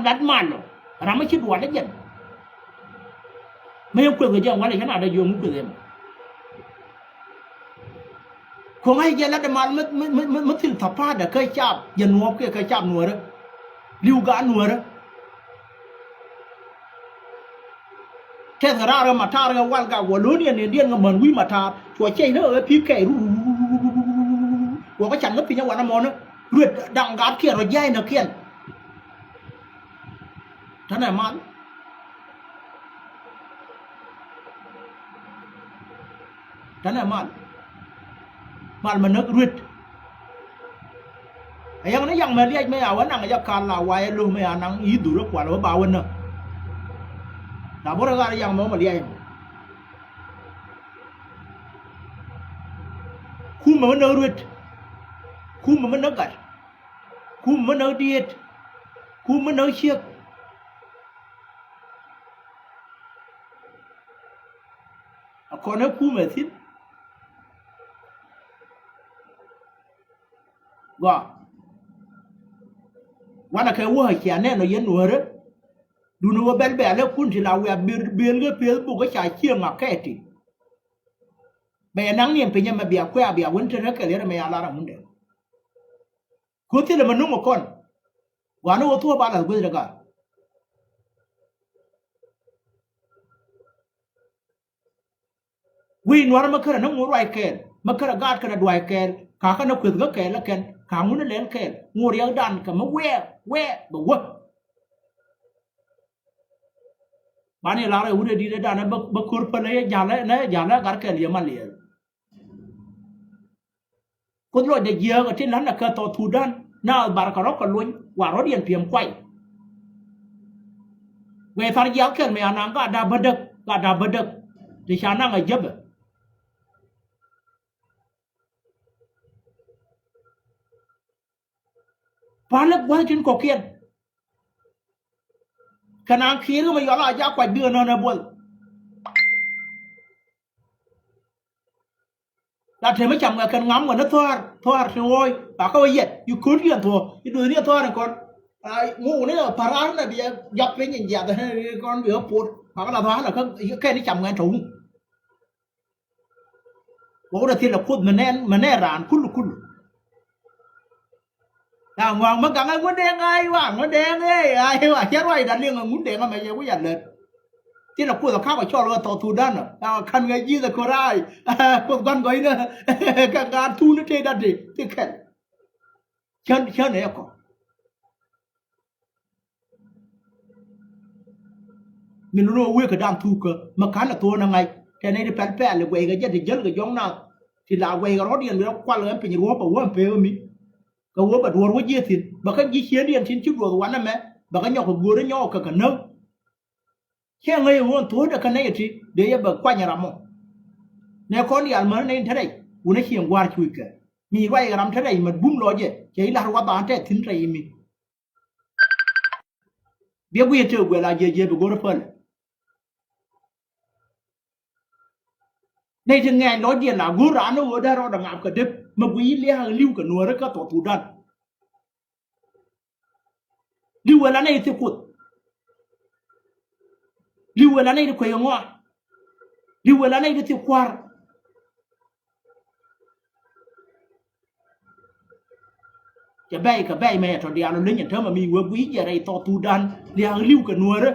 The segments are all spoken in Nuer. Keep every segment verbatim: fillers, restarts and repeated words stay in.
Lat mal ɔ ram mi ci dual ɛ jɛn. Mi yɛ kueth kɛ jɛ ŋuan ɛ cɛ na dee jiɔk mi kueth ɛmɔ. Kuɔŋ a jɛ lat ɛ mal mi, mi, mi, mi, mi thil thapa̱a̱tdɛ kä cap jɛ nuɔɔp kiɛ kä cap nuäärä. Li̱w gaat nuäärä. Tɛth kɛ raar kɛ matar kɛ wal gak wä lo̱n yɛn in diɛn kɛ män wi̱i̱ matar cuɔ cɛy ni ɣä pi̱i̱ kɛy ru. Wä kä can kä piny ɛ wanɛ mɔnä ruet da̱ŋ gat kiɛn rɔ jia̱a̱c nä kiɛn. Tänɛ mal. Tänɛ mal. Mal mɛ näk ruet. Ɛ yɛŋ ni yaŋ mɛ liac mɛ ya wä naŋ ɛ jɛ kal la wayɛ lo̱k mɛ ya naŋ i̱ dhurä kual wä ba wä näk. La bä rɛ ɣaar yaŋ mɛ wä mɛ liac mɛ. Kumɛ mi näk ruet. Kumɛ mi näk gat. Kumɛ mi näk diet. Kumɛ mi näk ciek. A kɔn ɛ kumɛ thi̱n. Gɔaa. Wanɛ kɛ wä cia nɛn ɔ yɛn nuäärä. Duni wä bɛl bɛl ɛ kun ti la wiaa ber ber kɛ peth buk kä ca cieŋ a kɛ ti. Bɛ yɛ naŋ niɛn piny ɛmɛ bia kuɛ a bia wen te rɛ kɛl yɛn ɛmɛ ya lar a mun dɛ. Kuoth thilɛ mɛ nuŋ ɛ kɔn. Gua̱a̱ni wä thuɔ̱ɔ̱p a lath gueth rɛ gaar. Wi̱i̱ nuɔ̱ɔ̱rä mä kärä ni ŋuut ruac kɛɛl, mä kärä gaat kɛnɛ dua̱c kɛɛl, kakä ni kueth kä kɛɛl ɛ kɛn, ka ŋun ni lɛl kɛɛl, ŋuut riɛkdan kɛ mi wɛɛ, wɛɛ, bɛ wä. Banɛ lar ɛ wut ɛ di̱t ɛ danɛ bä, bä ko̱r pälɛ yɛ ja̱lɛ, nɛ ja̱lɛ gat kɛɛl yɛ ma liɛɛl. Kuoth lɔcdɛ jiääk ɛ tin la̱t nɛ kɛ South Sudan naath bar kɛ rɔ̱ kɛ lony wa rɔ̱t yɛn piɛm kuay. Guɛy thar jiath kɛl mi anaŋ ka da̱a̱ bädäk, ka da̱a̱ bädäk. Ti ca naŋ ɛ jäpɛ. Pa̱a̱n lɛ gua̱th tin kɔ̱kiɛn. Kɛ naaŋ ki̱i̱r kä mi yɔl a jak kuac bikɛ nään ɛ buɔth. La tɛmɛ cam ŋɛ kɛn ŋam ŋɛ ni thɔaar, thɔaar ti ɣɔɔy ba kä wä yɛt i̱ ko̱t yɛn thuɔ̱ɔ̱ i̱ do̱thni ɛ thɔaar in kɔn. Ŋuukni ɛ pa̱raar nɛ bi ɛ jɔak piny in jiath kɔn bi ɛ pot ba kä la thɔaar la kä kɛn i̱ cam ŋɛ tɔ̱ wun. Wä wä rɛ thilɛ kuoth mɛ nɛn mɛ nɛn raan kul kul. Na ŋuaŋ mä gaŋ ɛ ŋun dee ŋa̱c wa ŋun dee ŋa̱c ay wa cɛ ruacda liŋ ɛ ŋun dee ŋa̱c mɛ yɛ wi̱c a lät. Thilɛ kuoth ɛ kak ɛ cɔl ɣä South Sudan ɛ kan ŋɛ ji̱th ɛ ko̱r ay. Kuoth gua̱n gɔ̱cnä kɛ ŋa̱a̱n thuun ɛ tëë dat dee thil kɛl. Cän cän ɛ kɔ. Min lo̱n ɣä wëë kɛ da̱ŋ thuukä mä ka̱n ɛ thuɔ̱ɔ̱n ɛ ŋa̱c tɛn ɛ ti pɛl pɛl ɛ guɛy kɛ jɛ ti jäl kɛ jɔ̱ŋ nath. Ti la guɛy kɛ rɔ̱diɛn bi rɔ kual ɣän piny ruɔ̱p ɛ wä ɛn pek ɛ mi. Kɛ wä bɛ duɔ̱ɔ̱r wä jiɛ thi̱n bɛ kä ji̱ ciëëndiɛn tin ci duɔth wanɛ mɛ bɛ kä nyɔk kɛ guöörä nyɔk kɛ kɛ näk. Ciɛ ŋäc ɛ ɣöö ɛn thuɔ̱ɔ̱dɛ kä nɛy ɛ ti dee yɛ bɛ kuany ɛ ram ɔ. Nɛ kɔn diaal män nɛy in te rɛy wun ɛ cieŋ gua̱a̱r cuc kɛ mi ruac ɛ ram te rɛy mɛ bum lɔcɛ cɛ i̱ la̱r wath an tɛ thi̱n rɛy imi. Biɛ guiy ɛ tëë guɛl a jiɛ jiɛ bi go̱r ɛ päl. Nɛy ti ŋɛɛny lɔcdiɛn la go̱o̱r raan ni ɣöö dee rɔɔdɛ ŋaap kɛ dep mi guiy lia̱a̱k li̱w kɛ nuääri kä South Sudan. Li̱w wël anɛy ti kuoth. Li̱w wël anɛy ti kuec ŋɔa. Li̱w wël anɛy ti thik kua̱r. Cɛ bɛy kɛ bɛy mɛ tɔ diaal ɔ leny ɛn täämɛ mi wee guiy jiɛ rɛy South Sudan lia̱a̱k li̱w kɛ nuäärä.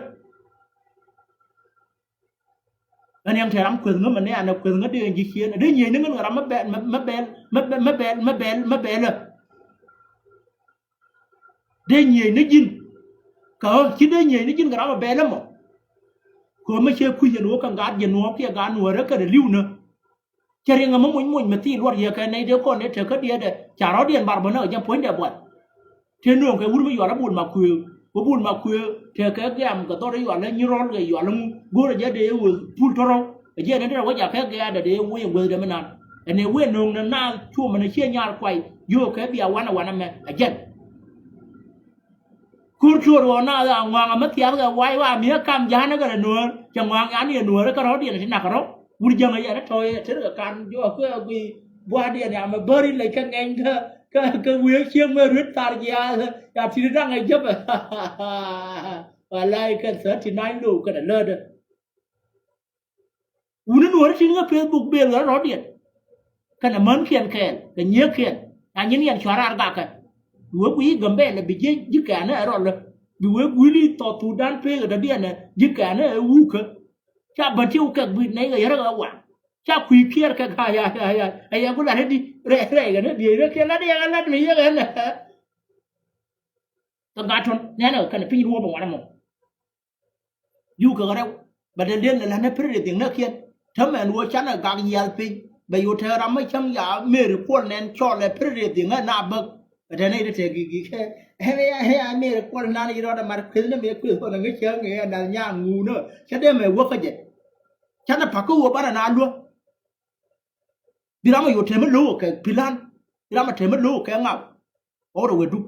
Ɛn yɛn te ram kueth ŋä mɛ nɛ anɛ kueth ŋä dee ji̱ cieen dee nyiey ni ŋän ram mɛ bɛl mɛ bɛl mɛ bɛl mɛ bɛl mɛ bɛl. Dee nyiey ni ji̱n kɛ ɣä ci dee nyiey ni ji̱n kɛ ram mɛ bɛl ɛmɔ. Kɛ ɣä mɛ cɛ kui̱c ɛn ɣöö kɛ ŋa̱a̱t jiɛ nuɔ̱ɔ̱k kiɛ ŋa̱a̱t nuäärä kɛnɛ li̱wnä. Cɛ riɛŋ ɛmɛ muny muny mɛ thil luɔt yɛ kɛ nɛy dee kɔn dee tekä diɛɛdɛ ca rɔ̱diɛn bar bä näk jɛ puɔ̱nydɛ buɔth. Tëë nööŋ kɛ wur mi yual a bul ma kuëë wä bul ma kuëë tekä gɛ̈m kɛ dhɔr yual a nyirɔl kɛ yual a ŋu go̱rɛ jɛ dee wëë pul tɔrɔw. Ɛ jɛ nɛ derɛ wä jakɛ gɛ̈ɛ̈dɛ dee wëë guethdɛ mi nan ɛn ɛ wëë nööŋ ni naath cuɔmɛ ni ciɛ nyar kuay yio̱o̱kɛ bia wanɛ wanɛ mɛ ɛ jɛn. Kur cuɔr ɣɔɔ naath a ŋɔaŋ a mi thiath kɛ wac wa mi ɛ kam ja̱a̱n ɛ kɛ rɛ nuäär cɛ ŋɔaŋ yan yɛ nuäär ɛ kɛ rɔ̱diɛn ti nak kɛ rɔ̱. Wur jäŋ ɛ yɛn ɛ tɔ̱ yɛ tet kɛ kan jɔɔk kɛ gui bua̱a̱diɛn ya mɛ bäri lec kɛ ŋɛny kä Kä, kä wëë cieŋ mɛ ruet thar jiaath, ya ti̱t da̱ŋ ɛ jäpɛ. Walay kɛ thirty nine low kɛnɛ lätdä. Wuni nuɔ̱ɔ̱ri tin kä Facebook bel ɣä rɔ̱diɛn. Kɛnɛ mänkiɛn kɛɛl kɛ nyiëëkiɛn. Na nyin yɛn cua̱r raar gakɛ. Bi wee guiy Gambɛlɛ bi jiɛ ji̱ kɛ̈ɛ̈nä ɛ rɔlä. Bi wee guili thɔɔk Thudan pek ɛ dɔ̱diɛn ɛ ji̱ kɛ̈ɛ̈nä ɛ wukä. Ca bän ti wä kɛk bi nɛy kɛ yärä kɛ waŋ. Ca kui̱ piɛɛr kɛ ka ya ya ya. Ɛ yɛ ku lat ɛ di rɛy rɛy kɛ ni diey rɛ kiɛ lat yɛ kɛ lat mi yɛ kɛ nɛ. Kɛ gat tun nɛnɛ kɛnɛ piny ruɔ̱p ɛ ŋuan ɛmɔ. Yuk kɛ rɛw bɛ dee liɛl lɛ la̱t ni pir ri dhiŋ näkiɛn. Tämɛ ɛn ɣöö canɛ gak yiath piny bɛ yot te ram mi cäŋ ya Meri Kuɔl nɛn cɔl ɛ pir ri dhiŋ ɛ na bäk. Bɛ te nɛy ti te gik gik ɛ ɛ ya Meri Kuɔl nan yi rɔɔdɛ mat kueth ni mëë kueth ɣän ɛ ŋäc cäŋ ɛ nath nyaŋ ŋuunä. Cä dee mɛ wäk kä jɛ. Canɛ pa̱k kä ɣöö banɛ na luäk. Bi ram a yot te mi lo̱k kɛ pi̱lan. Bi ram a te mi lo̱k kɛ ŋaw. Ɣɔw rɛ wee duk.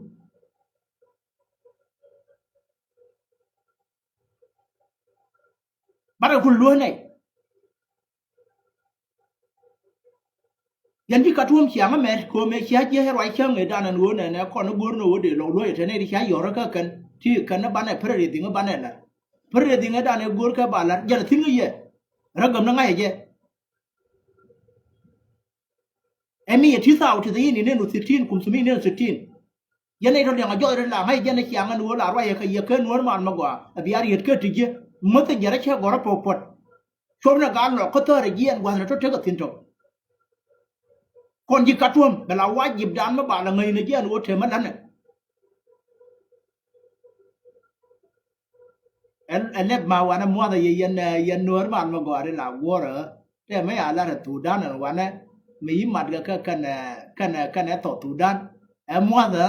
Banɛ ku luäk nɛy. Yɛn ji̱ Katuɔm ciaŋä mɛt ko̱mɛ cia jiɛ ruac cäŋ ëë danɛ ni ɣöö nɛnɛ kɔn i̱ go̱r ni ɣöö dee lɔk luäk ɛ te nɛy ti cia yɔ̱rä kä kɛn ti kɛn i̱ banɛ pir ri dhiŋ i̱ banɛ la̱t. Pir ri dhiŋ i̱ danɛ go̱r kɛ ba la̱t jɛn a thi̱n kä yɛ. Rä gäm ni ŋa̱c ɛ jɛ. Ɛ mi yɛ ti thaw ti dhi in inen u thitin kum thumi inen u thitin. Yɛn ɛ tɔ liɛŋ a jɔth ri la ŋa̱c jɛn ɛ ciaŋ ɛn ɣöö la ruac ɛ kɛ yɛ ken nuɔ̱ɔ̱r man mɛ gɔaa ɛ bia riet kä ti jiɛ. Mäth ɛ jɛr ɛ cɛ gɔr ɛ pɔp puɔt. Cuɔp ni gal lɔk kä thäär ɛ jiɛn gua̱thni tɔ tek ɛ thi̱n tɔ. Kɔn ji̱ Katuɔm bɛ la wac jipdan mi ba la ŋäcni jiɛn ɣöö te mi la̱tnɛ. Ɛ, ɛ lɛp ma wanɛ muathɛ yɛ yɛn, ɛ, yɛn nuɔ̱ɔ̱r man mi gɔaa ri la guɔ̱rä. Tɛ mi ya lat ɛ Thudan ɛn wanɛ mi yi mat kɛ kɛ kɛnɛ, kɛnɛ, kɛnɛ thɔɔk Thudan. Ɛ muathɛ,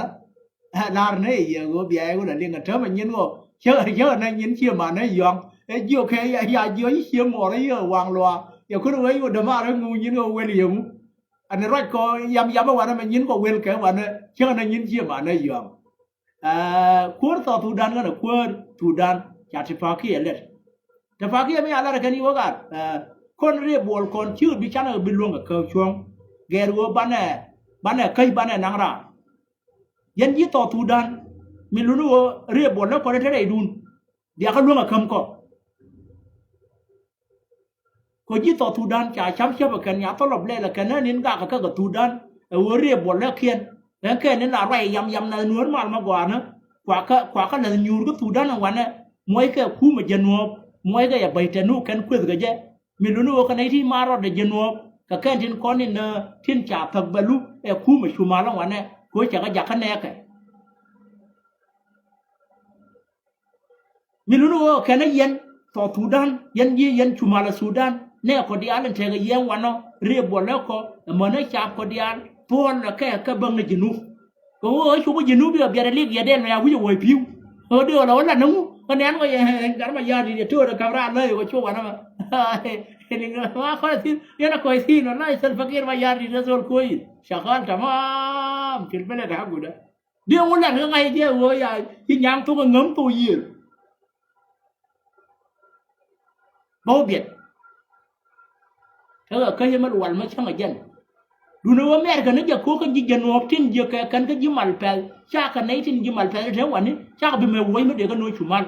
ɛ lar ni yɛ ɣöö bia yɛ ɣöö la liŋ ɛ täämɛ nyin ɣɔɔ. Cä, cä nɛ nyin cie manɛ yɔ̱a̱ŋ. Ɛ jiök kɛ ya, ya jiök yi cie ŋuɔrä yi ɣä waŋ luaak. Yɛ kun ɣöö yi ɣöö dämaar ɛ ŋu nyin ɣöö wel yɛ ŋu. Ɛn ruac kɔ yam yam ɛ wanɛ mɛ nyin kɔ wel kɛ wanɛ. Cä nɛ nyin cie manɛ yɔ̱a̱ŋ. Aa, kuäär South Sudan ŋänɛ kuäär Sudan ca tipakiɛ lɛt. Tipakiɛ mi a lat ɛ kɛn i̱ wä gat, aa, kɔn riɛ buɔl kɔn cikɛ bi canɛ bi luäŋ kɛ kä cuɔ̱ŋ. Gɛɛr ɣöö banɛ, banɛ käc banɛ naŋ raar. Yɛn ji̱ South Sudan mi luni ɣöö riɛ buɔl lä kɔn i̱ te rɛydun. Diakä luäŋ ɛ käm kɔ. Kɔ ji̱ South Sudan ca cam cäpɛ kɛn nya thɔlɔp lɛl ɛ kɛn ɛ nin gakɛ kä kɛ Sudan. Ɛ ɣöö riɛ buɔl lɛ kiɛn. Ɛn kɛn ni la ruac yam yam nath nuɔ̱ɔ̱r mal ma gɔaanä. Kuakä, kuakä lath nyuur kä Sudan ɛ wanɛ. Muɔckɛ kumɛ jɛ nuɔɔp. Muɔckɛ yɛ bäc tɛn ni wä kɛn kueth kɛ jɛ. Mi luni ɣöö kɛ nɛy ti maar rɔɔdɛ jɛ nuɔɔp. Kɛ kɛn tin kɔn in, ɛ, tin ca thäk bɛ lu ɛ kumɛ cumal ɛ wanɛ. Kɛ ɣöö cɛ kɛ jakä nɛɛkɛ. Mi luni ɣöö kɛn ɛ yɛn South Sudan, yɛn ji̱ yɛn cumalɛ Sudan, nɛ kɔ diaal in tekɛ yɛn wanɔ, riɛ buɔlɛ kɔ, ɛmɔnɛ cap kɔ diaal, puɔl ɛ kɛ kɛ bäŋ ni Jinub. Kɛ ɣöö ɛ cukɛ Jinub i̱ ɛ biɛt ɛ lik yɛ dɛl mɛ ya wi̱c ɛ wuɔc pi̱w. Ɣöö dee ɣöö la wä lat ni ŋu, kɛ nɛn kɔ yɛ, ɛ, gat ma ya̱r di̱t yɛ to̱o̱r ɛ ka̱m raar lä yɛ kɔ cuɔ wanɔ mɛ. Liŋ ma kɔn ɛ thi̱n, yɛn ɛ kɔc thi̱n, wala ithɛl fakir ma ya̱r di̱t ɛ thol ko̱o̱c i̱. Cakal tamam, til bɛlɛ da̱a̱ gudä. Diɛ ŋu lat kä ŋa̱c jɛ ɣöö ya ci nyaŋ thok ɛ ŋäm thok yiëër. Bä wä biɛt. Kä ɣä kä yɛ mɛ lual mɛ cäŋ ɛ jɛn. Duundɛ ɣöö mɛɛr kɛn ni jɛ ko̱o̱k kä ji̱ jɛ nuɔɔk tin jiɛ kɛ kɛn kä ji̱ mal pɛl. Cakɛ nɛy tin ji̱ mal pɛl te wani. Cakɛ bi mɛ wuɔ̱c mi dee kä nuɔ̱ɔ̱c cu mal.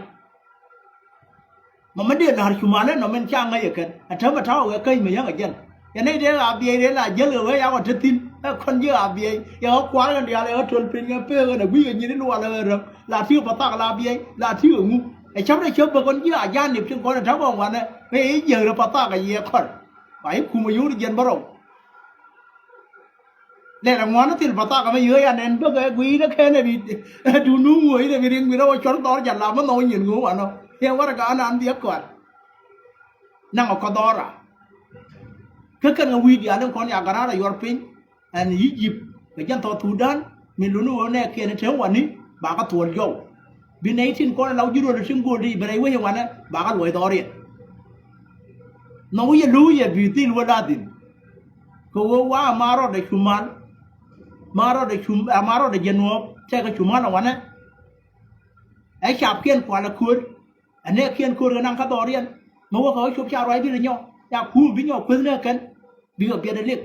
Mɔ mɛ dee la̱r cu malä nɔ min ca ŋäc ɛ kɛn. Ɛ täämɛ ta̱wä ɣɛ käc mi yäŋ ɛ jɛn. Yɛ nɛy dee Abiɛy dee la jäl ɣɛ wee ya wä te thi̱n. Ɛ kɔn ji̱ Abiɛy. Yɛ ɣä kua̱r ɣän diaal ɛ ɣä töl piny ɣä pek ɣän ɛ gui̱c ɛ nyin i̱ lual ɛ ɣä räm. La ti̱i̱ pathak la Abiɛy. La ti̱i̱ ɛ ŋu. Ɛ cäm rɛ cäp bä kɔn ji̱ a ja̱a̱n nip tin kɔn ɛ ta̱wä wanɛ. Ɛ i̱ jiäk rɛ pathak ɛ yiɛɛ kɔr. Wa i̱ kumɛ yio̱w ti jiɛn bä rɔw. Lɛl ɛŋuan thil pathak ɛmɛ yio̱o̱ ya nɛn bäkɛ gui̱i̱n ɛ kɛn ɛ bi. Dundun ŋuɔ̱c ɛ bi riŋ bi rɛw ɛ cɔr dhɔr jɛ lam ɛ nhɔk nyin ŋuɔ̱c wanɔ. Yɛn warɛ ka anan dhiɛ kɔat. Naŋ ɛ kɔ dhɔra. Kä kɛn ɛ wi̱i̱ diaal in kɔn ya garaar ɛ yuɔr piny. Ɛn Egypt kɛ jɛn South Sudan. Min luni ɣöö nɛɛkiɛn ɛ te wani. Bakä thuɔl jɔw. Bi nɛy tin kɔn ɛ la wä ji̱ ruɔl ɛ tin go̱o̱l ti bi rɛy wec ɛ wanɛ. Bakä luɔc dhɔriɛn. Nhɔk wi̱cɛ lo̱k yɛ bi dhil wä la dhil. Kɛ ɣöö wa ma rɔɔdɛ cu mal. Ma rɔɔdɛ cu, ma rɔɔdɛ jɛ nuɔɔk tɛkɛ cu mal ɛ wanɛ. Ɛ capkiɛn kualɛ köör. Ɛ nɛɛkiɛn köör kɛ naŋ kä dhɔriɛn. Mi wä kɛ wä cop ca ruac bi rɛ nyɔk ca kuum bi nyɔk kueth nɛ kɛn. Bikɛ biɛt ɛ lik.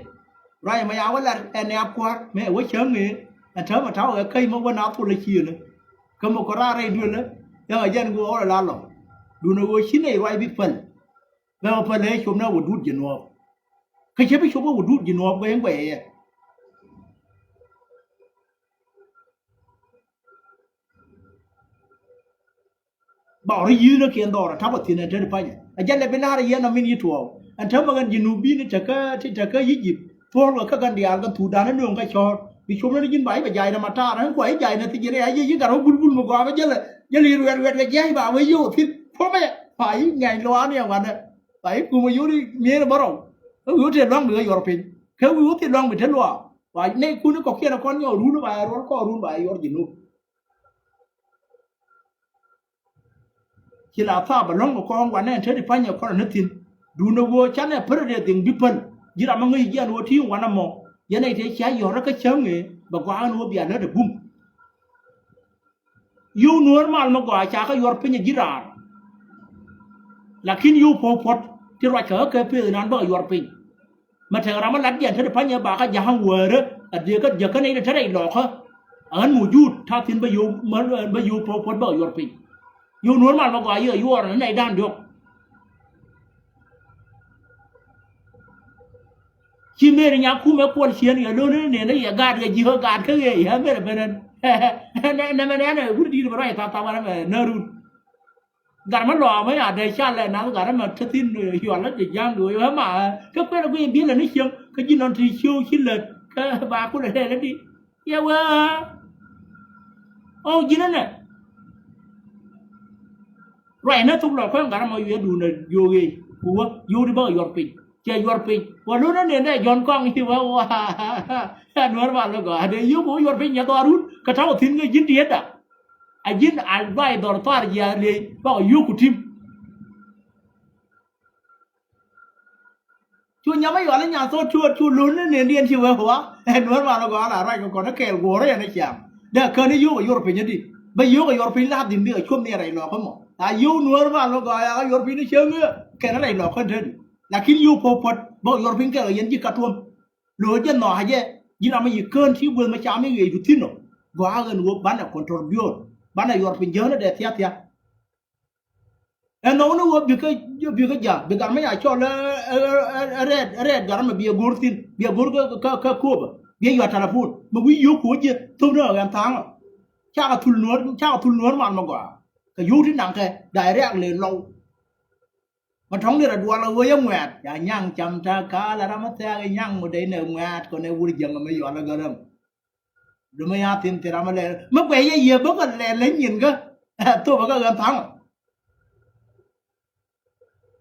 Ruac ɛmɛ ya wä lar ɛ nɛɛp kua̱r mɛ ɛ wä cäŋ ëë. Ɛn täämɛ ta̱wɛ kä käc mɔ wä na thol ɛ ciëlä. Kä mɔ kɔ raar rɛy duëlä. Yɛn a jɛn guɔ ɣɔr ɛ la lɔ. Duundɛ ɣöö ci nɛy ruac bi päl. Bɛ wä päl ɛ cop na wä duut ji̱ nuɔɔp. Kä cɛ bi cop wä wä duut ji̱ nuɔɔp guɛy in guɛy ɛ yɛ. Ba ɣɔr yi̱th ni kiɛn dhɔr a ta̱p a thi̱n ɛn te ti panyɛ. A jɛn lɛ bi la̱r a yɛn a min yi tuɔɔk. Ɛn täämɛ ɣän ji̱ nup bi̱n tekä ti tekä Egypt. Thuɔ̱ɔ̱l kɛ kä gan diaal kɛ thuudan ni nööŋ kä cɔ̱ɔ̱r. Bi cop ni ji̱n ba i̱ bɛ jay na ma taar ɛn kua i̱ jay na thi̱n ji̱n ɛ a yiëë yi gat wä bulbul mi gɔaa bä jälɛ. Jälɛ yi ruɛt ruɛt kɛ jia̱c ba wä yio̱w thi̱n. Puɔ̱mɛ ba i̱ ŋɛny luaani ɛ wanɛ. Ba i̱ kumä yio̱w ni mieen bä rɔw. Kä wi̱i̱ wä tëë lua̱ŋ bi ɣä yuɔr piny. Kä wi̱i̱ wä tëë lua̱ŋ bi te luaak. Ba nɛy kuni kɔ̱kiɛn ɛ kɔn nyɔɔk run ba ɛ ruɔr kɔɔr run ba ɛ yuɔr ji̱ nup. Ci la thaap a lɔ̱ŋ kɛ kɔn wanɛ ɛn te ti panyɛ kɔn ni thi̱n. Duundɛ ɣöö canɛ pär rɛy dhiŋ bi päl. Ji̱ ram mi ŋäc jiɛn ɣöö ti wanɛ mɔ. Yɛn ɛ te cia yɔ̱rä kä cäŋ ëë bɛ gɔaa ɛn ɣöö bia lät ɛ bum. Yio̱w nuäär mal mi gɔaa ca kä yuɔr piny ɛ ji̱ raar. Lakin yio̱w puɔ̱u puɔ̱t ti ruac kɛ ɣä kɛ peth inan bä kɛ yuɔr piny. Mɛ tɛk ram mi lat jɛn te ti panyɛ bakä ja̱k ɣän wäärä a dee kä jäkä nɛy ti te rɛy lɔɔkä. A ɣän mujut ta̱thi̱n bä yio̱w, bä yio̱w puɔ̱u puɔ̱t bä kɛ yuɔr piny. Yio̱w nuɔ̱ɔ̱r mal mɛ gɔaa yiëë yuɔr ni nɛy da̱ŋ diɔ̱k. Ci Meri nya kumɛ kuɔl ciën yɛ lo̱n ni nɛn ni yɛ gaat kɛ ji̱ kä gaat kä ɣëë yɛ Meri ben ɛn. Nɛ, nɛ mɛ nɛn ɛ wur di̱i̱t bɛ ruac tha̱a̱ŋ tha̱a̱ŋ wanɛ mɛ närun. Gat mɛ lɔaac mɛ ya dee cal ɛ nath gat mɛ te thi̱n, eh, yual lä jɛ ja̱ŋ do̱o̱c ɛ ma, eh, kä kuɛn ɛ guiy bi̱i̱l ɛ ni cieŋ kä ji̱ nɔn ti cio̱w ci lät kä ba kulɛ lɛl ɛ di. Yɛ wee ɣä ɔ ji̱n ɛnɛ. Ruac ni thuk lɔ kuɛn gat mɛ yuɛ duundɛ yo̱o̱k ëë ku wä yio̱w di bä kɛ yuɔr piny. Cɛ yuɔr piny wä lo̱n ni nɛn dee Jɔ̱ɔ̱n kɔŋ ci wä wa. Ɛ nuɔ̱ɔ̱r ba lo̱k gɔaa dee yio̱w wä yuɔr piny nyɛ dhɔaarun kɛ ta̱wä thi̱n kä ji̱n dietda. A ji̱n a gɔaa i̱ dhɔr thɔaar jiaath liey bakɔ yio̱o̱k ku ti̱m. Cu nyam a yual i̱ nyan thok cuɔt cu lo̱n ni nɛndiɛn ci wee wa. Ɛ nuɔ̱ɔ̱r mal gɔaa la ruac kɛ kɔn i̱ kɛɛl guɔ̱ɔ̱r yɛn i̱ ciaŋ. Dee kän i̱ yio̱o̱k a yuɔr piny i̱di bä yio̱o̱k a yuɔr piny la dhim bikɛ cuɔp ni rɛy lɔɔk kä mɔ. A yio̱o̱k nuɔ̱ɔ̱r mal gɔaa a yuɔr piny i̱ cieŋ i̱ kɛn rɛy lɔɔk kä dee di. Lakin yio̱o̱k puɔ̱t puɔ̱t bä yuɔr piny kɛ kɛ yɛn ji̱ ka tuɔ̱m. Lo̱o̱ jɛ nhɔakä jɛ ji̱n ram mi yi kään ti gueth mi ca mi ɣeec ku thi̱n ɔ. Gɔaa ɣän wä banɛ control biöör banɛ yuɔr piny jäänä dee thia̱thia̱. Ɛn nhɔk ni wä bikä, bikä ja̱ bi gat mi ya cɔl ɛ, ɛ, ɛ, ɛ rɛɛt, ɛ rɛɛt gat mi biɛ go̱r thi̱n biɛ go̱r kä, kä, kä Kööbä biɛ yua̱t telipon mi wi̱c yio̱k kuɔ̱c jɛ thop ni ɣän tha̱a̱ŋ ɔ. Cakɛ thul nuɔ̱ɔ̱r, cakɛ thul nuɔ̱ɔ̱r mal mi gɔaa kɛ yio̱w ti naŋkɛ da̱a̱ riak lëë lɔw. Ma tɔ̱ŋ ni rɛ duɔl ɛ ɣöö yɛ ŋuɛ̈t ca nyaŋ cam ta̱a̱ ka̱a̱l ɛ ram ɛ thɛ̈ɛ̈k ɛ nyaŋ ŋot dee nɛ ŋuɛ̈t kɔn ɛ wur jiäŋ ɛ mi yual ɛ gäräm. Dom ɛ ya thin thil ram ɛ lɛl mi guɛc yɛ yiëë bäkɛ lɛl ɛ nyin kä. Thop ɛ kä ɣän tha̱a̱ŋ ɔ.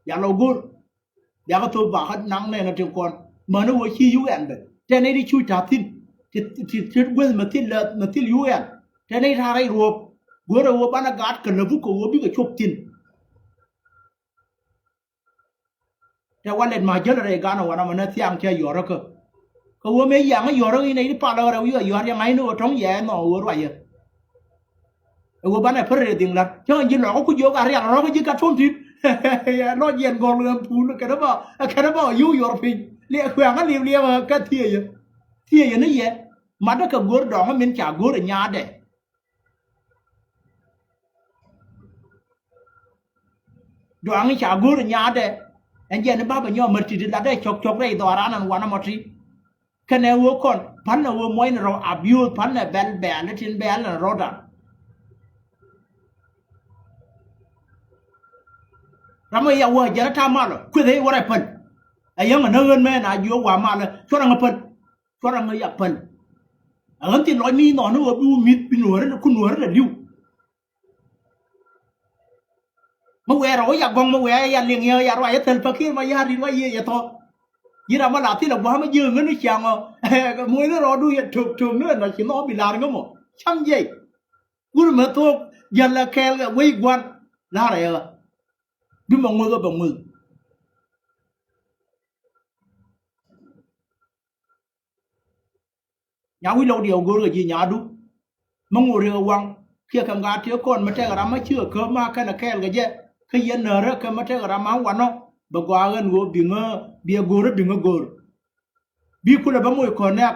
Ya lɔ go̱r. Biakä thop bakä naŋ nɛn ɛ tin kɔn mäni ɣöö ci yuk ɛn bɛ tɛn ɛ di cuc ta̱a̱ thi̱n. Ti, ti, ti gueth mɛ thil lɛ mɛ thil yuk ɛn tɛn ɛ di ta̱a̱ rɛy ruɔ̱ɔ̱p. Go̱r ɛ ɣöö banɛ gaat kɛ läpu kɛ ɣöö bikɛ cuɔp thi̱n. Tɛ walɛt ma jäl rɛy ganɔ wanɔ mɛ nɛ thiaŋ cɛ yɔrä kä. Kä wä mëë yaŋ yɔrä inɛ i̱ pal ɣä rɛw yɔ yɔr yɛ ŋa̱cni ɣä tɔ̱ŋ yɛ nɔ ɣöö ruacä. Ɛ wä banɛ pär rɛy dhiŋ la̱t cä ɣän ji̱ lɔkä ku jiök a rial rɔ̱kä ji̱ ka tuɔ̱m ti̱t. Yɛ lɔc yɛn gɔl ɣän pul kɛn bä kɛn bä yio̱w yɔr piny. Liɛ kuɛ̈ŋä liɛp liɛp kä thiecä. Thiecä ni yɛ matdä kɛ go̱r dɔ̱ŋä min ca go̱r ɛ nyaatdɛ. Duaŋ ca go̱o̱r nyaatdɛ. Ɛn jɛn i̱ bapɛ nyɔk mär ti̱ti̱ latdɛ cɔk cɔk rɛy dhɔaaran ɛn wanɛ mɔ ti. Kɛnɛ ɣöö kɔn pa̱n ɛ ɣöö muɔcnɛ rɔ abiööth pa̱n ɛ bɛl bɛɛl i̱ tin bɛɛl ɛn rɔ̱dan. Ram ɛ ya wä jɛn ɛ ta̱a̱ malɔ kueth ɛ i̱ wä rɛ päl. Ɛ yäŋ ɛ näk ɣän mɛ na jiök wa malä cuɔr ɛŋ ɛ päl. Cuɔr ɛŋ ɛ ya päl. Ɛ ɣän thil lɔc mi nhɔn i̱ ɣöö bi wä mi̱th bi nuäärä ku nuäärä lɛ li̱w. Mi wɛɛr ɔ ya gɔŋ mi wɛɛr ya liŋ yɛ ya ruac yɛ thil pakir ma ya rit wa yɛ yɛ thɔ. Yi ram ma la thil a gua̱a̱ ma jiäk ŋän ni ciaŋ ɔ. Muɔ̱cni rɔɔdu yɛ tök tök ni ɛn nɔ ci nhɔk bi la̱r ŋä mɔ cam jiɛc. Wur mɛ thok jiäl ɛ kɛɛl kɛ wec gua̱n la̱r ɛ ɣä. Bi mɛ ŋuth ɔ bɛ ŋuth. Nya wi̱c lɔk diɛw go̱r kɛ ji̱ nyadu. Mi ŋot riek ɛ waŋ kiɛ kɛ ŋa̱a̱t tiek kɔn mi tɛk ram mi cikɛ käp ma kɛn ɛ kɛɛl kɛ jɛ. Kä yɛn nääri kɛ mi tɛk ram ma wanɔ bɛ gɔaa ɣän ɣöö biŋä biɛ go̱r biŋä go̱r. Bi kulɛ bä moc kɔn nɛ̈k.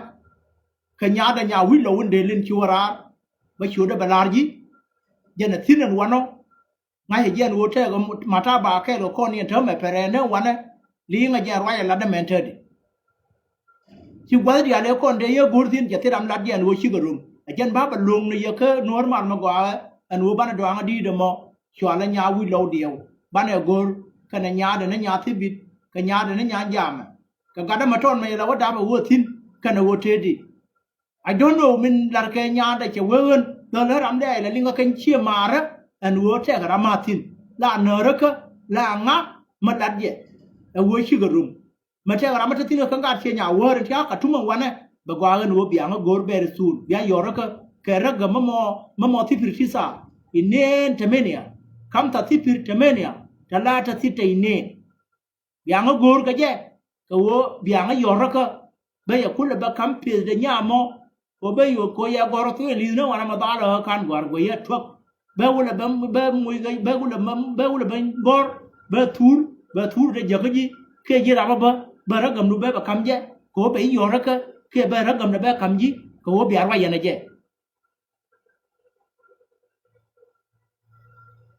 Kɛ nyaatdä nya wi̱c lɔ wun dee lin ci wä raar. Bä ciötdä bɛ la̱r ji̱. Jɛn ɛ thi̱n ɛn wanɔ. Ŋa̱cä jiɛn ɣöö tɛɛkɛ mata ba kɛɛl kɛ kɔn ni ɛn täämɛ pɛrɛ ni wanɛ. Li̱i̱ŋä jiɛn ruac ɛ latdä mɛn täädi. Ci gua̱th diaal ëë kɔn dee yɛ go̱r thi̱n cɛ thil ram lat jiɛn ɣöö cikɛ rom. Ɛ jɛn ba bɛ lo̱ŋ ni yɛ kä Nuäär mal mi gɔaaɛ ɛn ɣöö banɛ dɔaŋä di̱i̱t ɛmɔ. Cualä nya wi̱c lɔw diɛw. Banɛ go̱r kɛnɛ nyaatdɛ ni nya thibit kɛ nyaatdɛ ni nya jamɛ. Kɛ gatdä mɛ tɔn mɛ yɛ la wä dapɛ ɣöö thi̱n kɛnɛ ɣöö tëëdi. I don't know min lar kɛ nyaatdɛ cɛ wee ɣän dhɔl ɣän ramdɛ ɛ la liŋä kɛn ciɛ maarä. Ɛn ɣöö tɛkɛ ram ma thi̱n la nääräkä la ŋa mä lat jɛ. Ɛ ɣöö cikɛ rom. Mɛ tɛkɛ ram mä te thi̱n kä ŋa̱t ciɛ nya wäär in tia̱a̱ Katum ɛn wanɛ. Bɛ gɔaa ɣän ɣöö biaŋä go̱o̱r bɛɛr thuul bia yɔrä kä kɛ räk gɛ mä mɔ mä mɔ thipir ti thaa. Ineen tɛmenia. Kam tha thipir tɛmenia. Tɛ la tɛ thit tɛ ineen. Biaŋä go̱o̱r kɛ jɛ kɛ ɣöö biaŋä yɔrä kä. Bä yɛ kulɛ bä kam pieth dɛ nya mɔ. Kɛ ɣöö bä yɛ kɛ ɣöö yɛ gɔ̱r thuul in li̱th ni wanɛ mɛ dhaalɛ ɣä ka̱n gɔ̱a̱r guɛ yɛ tuäk. Bɛ wulɛ bɛ bɛ muc kɛ bɛ wulɛ bɛ bɛ wulɛ bɛ gɔ̱r. Bɛ thur bɛ thur dee jäkä ji̱. Kiɛ ji̱ ram ɔ bä bä rä gämdu bɛ bɛ ka̱m jɛ kɛ ɣöö bɛ i̱ yɔ̱r rä kä kiɛ bɛ rä gämdɛ bɛ ka̱m ji̱ kɛ ɣöö bia ruac yɛn ɛ jɛ.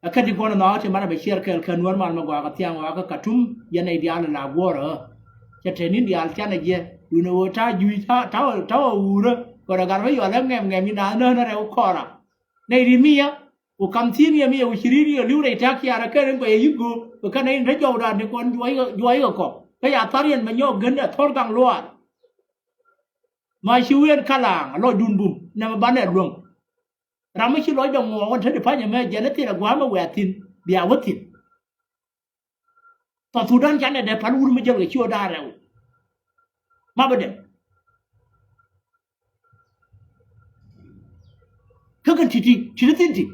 Ɛ kä ti kɔn ɛ nhɔakä ti manɛ bɛ ciɛɛr kɛɛl kɛ Nuäär mal mɛ gɔaa kɛ thiaŋ ɣɔaa kä Katum yɛn ɛ diaal ɛ la guɔ̱ɔ̱rä ɣä. Cɛ te ni̱n diaal canɛ jɛ duundɛ ɣöö ta̱a̱ jui̱c ta̱a̱ ta̱a̱ ta̱a̱ wurä. Kɔn ɛ gat bä yɔl ɛ ŋɛm ŋɛm i̱ naath näänä rɛw kɔɔra. Nɛy ri miyä ku kam thi̱i̱n yɛ miyɛ ku ci ri̱i̱t yɛ li̱w rɛy ta̱a̱ kiaarä kɛn in guɛyɛ yi̱k go̱o̱k kɛ kɛn in te jɔwdan ti kɔn juɔy kɛ kɔ. Kä ya thar yɛn bɛ nyɔk gän ɛ thɔr gaŋ luaar. Ma ci wien kalaŋ lɔcdun bum nɛmɛ banɛ luäŋ. Ram mi ci lɔcdɛ ŋuɔɔk in te di panyɛ mɛ jɛn ɛ thil ɛ gua̱a̱mɛ wɛ̈ɛ̈ thi̱n bia wä thi̱n. Thɔ Thudan canɛ dee pal wur mi jäl kɛ ci ɣä da̱a̱ rɛw. Ma bä dɛm. Kä kɛn ti̱ti̱ ti̱ti̱ thi̱n ti.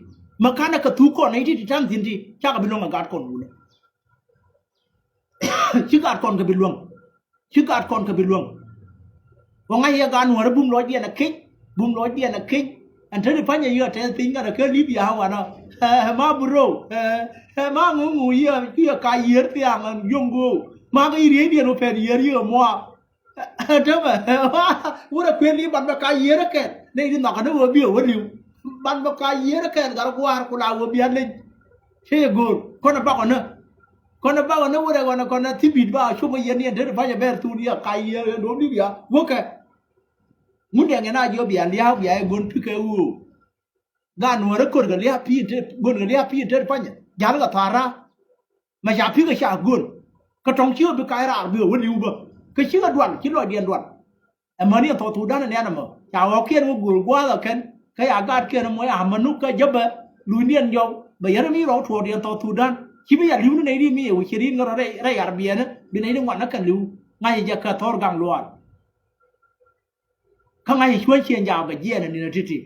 Mɛ ka̱n ɛ kɛ thuk kɔn nɛy ti ti ta̱n thi̱n ti cakɛ bi luäŋ ɛ gat kɔn wulä. Ci gat kɔn kɛ bi luäŋ. Ci gat kɔn kɛ bi luäŋ. Wä ŋa̱c yɛ gat Nuäärä bum lɔcdiɛn ɛ kec. Bum lɔcdiɛn ɛ kec. Ɛn te di panyɛ yiëë tɛth piny gat ɛ kɛ Libya wanɔ. Ɛ ma bro. Ɛ ma ŋuŋu yiëë yiëë ka yiër thiaŋ ɛn yom go̱o̱k. Ma kɛ yiëë rieydiɛn wä pɛn yiër yiëë muaak. Ɛ tämɛ wurɛ kuël i̱ ban bɛ ka yiër ɛ kɛn nɛy di nhɔkä ni wä biɛ wä li̱w. Ban bä ka yiër kɛn gat gua̱a̱r ku la wä bia leny. Cä yɛ go̱o̱r kɔn ɛ bakɔ nä. Kɔn ɛ bakɔ nä wä rɛ kɔn ɛ kɔn ɛ thibit ba cuŋ ɛ yɛn yɛn te ti pa̱nyɛ bɛr thun yɛ ka yiër yɛn duɔ̱m ni bia wäkɛ. Ŋun dɛŋ yɛn a jiɔ bia lia̱a̱k bia yɛ go̱n pikɛ ɣöö. Gaat Nuäärä ko̱r kɛ lia̱a̱k pi̱i̱n te go̱n kɛ lia̱a̱k pi̱i̱n te ti pa̱nyɛ ja̱l kɛ tha̱a̱r ra̱a̱. Mɛ ca pi̱kɛ ca go̱n kä tɔ̱ŋ ci ɣä bi kac raar bi ɣä wä li̱w bä kä ci ɣä dual ci lɔcdiɛn dual. Ɛmɛni ɛn Thɔth Thudan ɛn ɛn ɛmɔ ca ɣɔ̱kiɛn wä go̱o̱r gua̱a̱th ɛ kɛn kä ca gaatkiɛn ɛmɔ ca mänuk kä jäpɛ. Lunydiɛn jɔw bɛ yɛn mi rɔw tuɔɔkdiɛn Thɔth Thudan ci bi ca li̱w ni nɛy ri mi ɛ wä ci ri̱n ŋä rɔ rɛy arbiɛn bi nɛy ri ŋuan ɛ kɛn li̱w. Ŋa̱c jɛ kɛ thɔr gaŋ luaal. Kä ŋa̱c cuäny ciɛn jaak bɛ jiɛɛn ɛ ni̱n ɛ ti̱ti̱.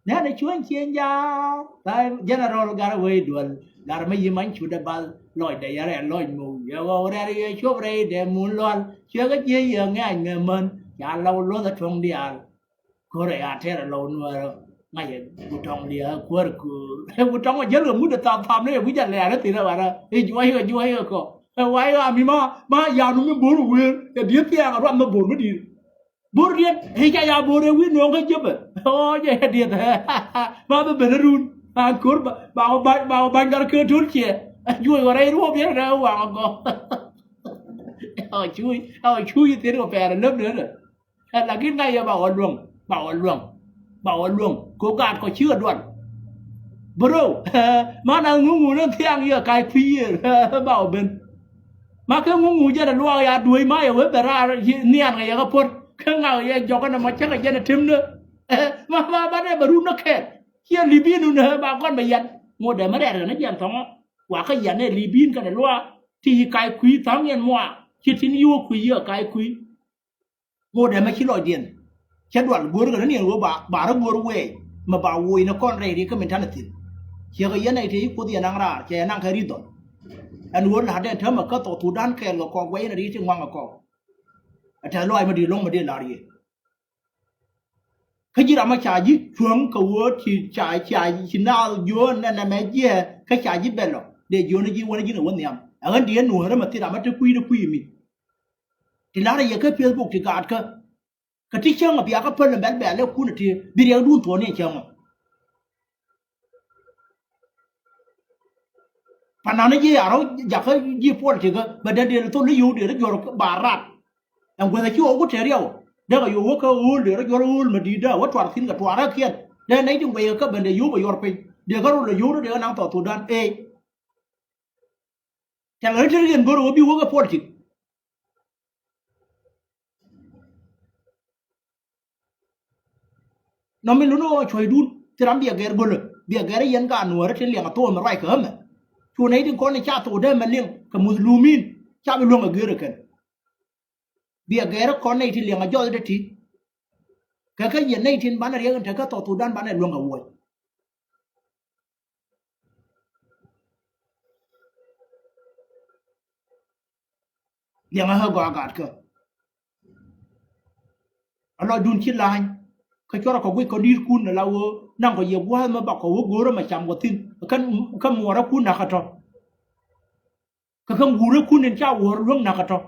Nɛnɛ cuäny ciëŋ ja̱a̱ tha̱a̱ŋ General Gatwec Dual. Gat mi yi̱ many cutdɛ bal lɔcdɛ yɛ rɛl lɔc mo̱o̱ yɛ ɣɔw rɛl yɛ cuɔp rɛydɛ mun lual. Cuɛ kä jiëc yɛ ŋɛ̈ny ŋɛ män ca lɔw luɔth ɛ tuɔ̱ŋ diaal. Ko̱rɛ ya tɛr ɛ lɔw Nuäärä ŋa̱cɛ Gutɔŋ liɛ kuäär köör. Gutɔŋ ɛ jäl kɛ ŋut ɛ tham tham ni ɛ wi̱c a lɛ̈ɛ̈r ɛ thil ɛ ɣa̱rä i̱ juɔc kɛ juɔc kɛ kɔ. Ɛ wac ɣaam mi ma ma yam ni mi bo̱r wëër ɛ dieth thiaŋ ɛ ruam mi bo̱r mi di̱i̱t. Bo̱r diet i̱ ca ya bo̱r ɛ wi̱i̱ nuɔ̱ɔ̱ŋ kä jepɛ. Ɣɔɔ jɛ diet. Ma bi ben run an ko̱r ba ba ba ba ba gar kɛ to̱l ciɛ. Juɔc wä rɛy ruɔp yɛn rɛ waŋ gɔ. Ɛ cuuc ɛ cuuc thiet kɛ pɛɛr lep ni. Ɛ lakin ŋa̱c yɛ ba wä luäŋ ba wä luäŋ ba wä luäŋ ko gaat kɔ cikɛ dual. Bro, ma na ŋuŋu ni thiaŋ yɛ ka̱c kui̱ yiër ba wä ben. Ma kä ŋuŋu jɛn ɛ luaak ya duec ma yɛ wee bɛ raar nhian kɛ yɛ kä puɔ̱t kä ŋak yɛ jɔkä nɛ mɔ cäŋ kɛ jɛn ɛ temdä. Ma ma banɛ bɛ run ni kɛɛl ciɛ li̱p in wun ɛ ba kɔn bɛ yɛn ŋot dɛ mi rɛɛr kɛ ni jɛn thɔŋɔ. Wakä yɛn ɛ li̱p in kɛnɛ luaak ti yi ka̱c kui̱ tha̱ŋ yɛn muaak ci tin yi wä kui̱ yi ɛ ka̱c kui̱. Ŋot ɛmɛ ci lɔcdiɛn cä dual go̱o̱r kɛ ni niɛn ɣöö ba ba rɔ go̱o̱r wɛɛc mɛ ba woc ni kɔn rɛy ri kä min ta̱n ɛ thi̱n. Ciɛ kɛ yɛn ɛ te i̱ Kuoth yɛn naŋ raar cɛ yɛn naŋ kɛ ri̱th dhɔl. Ɛn ɣöö la̱tdɛn täämɛ kä Thɔth Thudan kɛɛl kɛ kɔk guɛc yɛn ɛ ri ti ŋuaŋ kɛ kɔk. Ɛ tɛth lɔac mi di̱i̱t lo̱ŋ mi di̱i̱t la̱r yɛ. Kä ji̱ ram mi ca ji̱ cuäŋ kɛ ɣöö ci ca ca ci naath jiöön nɛnɛ mɛ jiɛ kä ca ji̱ bɛl lɔ dee jiöön ji̱ wän ji̱n ɛ wä nhiam. Ɛ ɣän dieen nuäärä mɛ thil ram mi te kui̱ ni kui̱ mi. Ti la̱rä yɛ kä Facebook ti gaatkä. Kä ti cäŋ a bia kä päl bɛl bɛl ɛ kun ti bi riɛkdun thuɔ̱ɔ̱ni cäŋ ɔ. Panan ji̱ arɔ jakä ji̱ politik bɛ dee dee thol i̱ yio̱w dee rɔ juɔr ba rat. Ɛn guäth a ci ɣɔw ku te riɛw dee kɛ yio̱w wä kä ɣöl dee rɔ juɔr ɣöl ma di̱i̱t dee wä tuar thi̱n kɛ tuar räkiɛn dee nɛy ti guɛy kä bɛn dee yio̱w bɛ yuɔr piny dee kä rol a yio̱w dee kɛ naŋ thɔɔk Thudan ëë. Tɛ̈ŋ ri te riɛn go̱r ɣöö bi wä kɛ politik. Nɔmi luni ɣɔɔ cuɔ̱cdun thil ram biɛ gɛr gölö biɛ gɛr yɛn ka nuɔ̱ɔ̱ri tin liɛŋ a thok mi ruac kɛ ɣämɛ. Cu nɛy tin kɔn ni ca thok dee mɛ liŋ kɛ muthlumin ca bi luäŋ a gër ɛ kɛn. Biɛ gɛr kɔn nɛy tin liɛŋ a jɔth dee ti. Kɛ kä yɛn nɛy tin banɛ riɛk in te kä thɔk Thudan banɛ luäŋ kɛ wuɔc. Liɛŋä ɣä gɔaa gaatkä. A lɔcdun ci la̱ny kä cuɔrɛ kɔ guic kɔ ni̱i̱tkun ala ɣöö naŋ kɔ yɛ gua̱a̱th mi bakɔ wä go̱o̱rä mɛ cam kɔ thi̱n. Kä, kä muɔɔräkun nakä tɔ̱. Kä kä guurä kun in ca wuɔ̱ɔ̱r luäŋ nakä tɔ̱.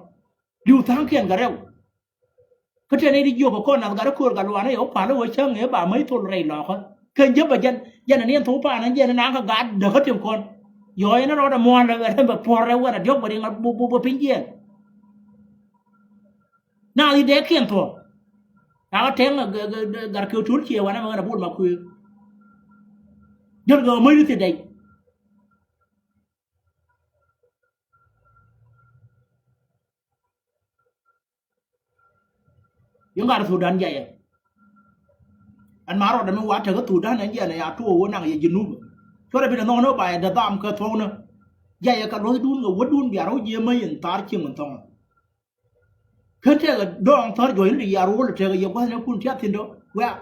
Li̱w tha̱a̱ŋkiɛn kɛ rɛw. Kä tɛn i̱ di jiök kɛ kɔn nath gat ɛ köör gat luaanä yɛ wä pal i̱ wä cäŋ ëë ba mäc thol rɛy lɔkä. Kɛ jep bɛ jɛn jɛn ɛ niɛn thok paanä jɛn ɛ naŋ kɛ gat däkä tiɛm kɔn. Yɔɔ yɛn ɛ rɔɔdɛ muɔ̱ɔ̱n rɛ wɛrɛ bɛ puɔ̱r rɛ wɛrɛ diɔ̱k bɛ riŋ bɛ piny jiɛn. Naath i̱ dɛɛkiɛn thuɔ̱k. Nakä tɛŋ gat kɛ tul ciɛ wanɛ mɛ ɣän ɛ bol ma kuëë. Jɛn kɛ mäc ri thiɛ dɛy. Yäŋ gat Thudan jayɛ. Ɛn ma rɔɔdɛ mi wa tekä Thudan ɛn jɛn ɛ ya tuɔɔk wä naŋ yɛ Jinub. Cuɔrɛ bi nɛ nhɔknä ba yɛ dädham kɛ thuɔ̱knä. Jayɛ kɛ luɔ̱thdun kɛ wädun bia rɔ̱ jiɛ mäc in thar cieŋ in thɔ̱ŋ. Kä tɛkɛ dɔɔŋ thär juɔ̱c ni yar wol tɛkɛ yɛ gua̱thnikun tiath thi̱n dɔ wɛ̈ɛ̈.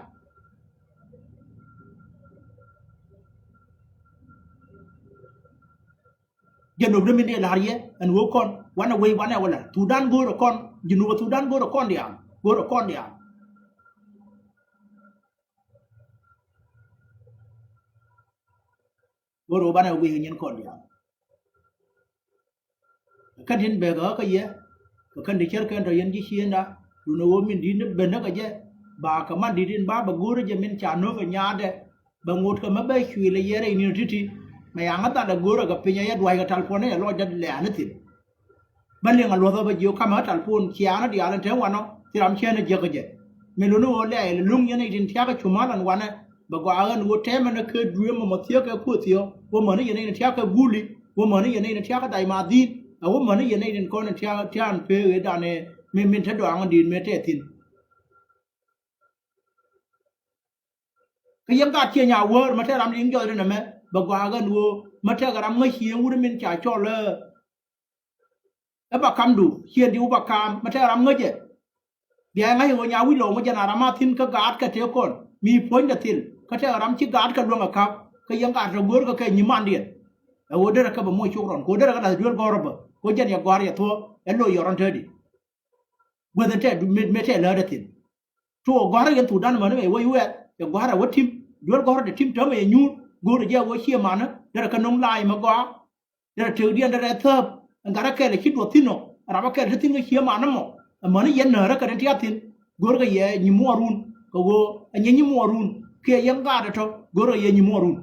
Jɛ nöpdä min dee la̱r yɛ ɛn wee kɔn wanɛ wee wanɛ wä la̱r Thudan go̱o̱rä kɔn Jinub Thudan go̱o̱rä kɔn diaal go̱o̱rä kɔn diaal. Go̱o̱rä wä banɛ wee nyin kɔn diaal. Kɛn tin bek ɣä kä yɛ kɛ kɛn ti cär kɛn tɔ yɛn ji̱ ciënda. Dun ɛ ɣöö min di̱t ni ben ni kɛ jɛ ba kɛ man di̱t in ba bɛ go̱o̱rä jɛ min ca no̱o̱k ɛ nyaatdɛ. Bɛ ŋot kɛ mɛ bɛ cuël ɛ yɛrɛ in in ti̱ti̱ mɛ yaŋä dhal ɛ go̱o̱rä kɛ piny ɛ yɛ dua̱c kɛ tal puɔ̱n ɛ yɛ lɔcdä lɛ̈ɛ̈ni thi̱n. Bä liŋ a luɔ̱thä bä jiök kamɛ ɣä tal puɔ̱n ciaaŋä diaal in te wanɔ. Thil ram cɛn ɛ jiäk kɛ jɛ min luni ɣöö lɛɛc lɛ luŋ yɛn in tin tia̱kä cuma̱l ɛn wanɛ. Bɛ gɔaa ɣän wä tɛmɛ ni kɛ duëë mɔmɔ thiäk kɛ kuäär thiɔ̱k wä mäni yɛn in tia̱k kɛ guli wä mäni yɛn in tia̱k kɛ dac ma dhi̱i̱t. Ɛ wä mäni yɛn in kɔn in tia̱k tia̱a̱n pee ɣet danɛ. Min min te dɔaŋ in di̱i̱t mëë tɛth thi̱n. Kä yɛn gat ciëny a wäär mä tɛk ram liŋ jɔcdä nɛmɛ bɛ gɔaa ɣän wä mä tɛk ram ŋäc cieŋ wut min ca cɔl ɛ. Ɛ ba kamdu ciëŋ di wä ba kaam mä tɛk ram ŋäcɛ. Bia ŋa̱c ɣöö nya wi̱c lɔw mä jɛn a ram a thi̱n kä gaatkɛ tëë kɔn mi puɔ̱nydɛ thil kä tɛk ram ci gaatkɛ luäŋ ɛ ka̱p kä yɛn gaat tɔ göörkɛ kɛ nyimandiɛn. Ɛ ɣöö derɛ kɛ bɛ moc cok rɔn kɛ ɣöö derɛ kɛ la̱th duel gɔ̱rä bä kɛ ɣöö jɛn yɛ gɔ̱a̱r yɛ thuɔ̱k ɛ loc yɛ rɔn te di. Guäth in tɛk mëë tɛk lätdɛ thi̱n. Tuɔɔk gɔ̱a̱rä yɛn Thudan mäni mɛ wä yuɛɛth cɛ gɔ̱a̱rä wä tim duel gɔ̱rä dee tim täämɛ yɛ nyuur go̱o̱rä jɛ wä ciɛ manä derɛ kɛ no̱ŋ la̱a̱c mɛ gɔaa. Derɛ tëkdiɛn derɛ thääp ɛn gat ɛ kɛl ɛ ci duɔth thi̱n ɔ ɛ rap ɛ kɛl ti thi̱n kä cië manä mɔ. Ɛ mäni yɛn nääri kɛ tin tiath thi̱n go̱o̱rä kɛ yɛ nyimuɔɔrun kɛ ɣöö ɛ nyɛ nyimuɔɔrun kiɛ yɛn gaat ɛ tɔ̱ go̱o̱rä kɛ yɛ nyimuɔɔrun.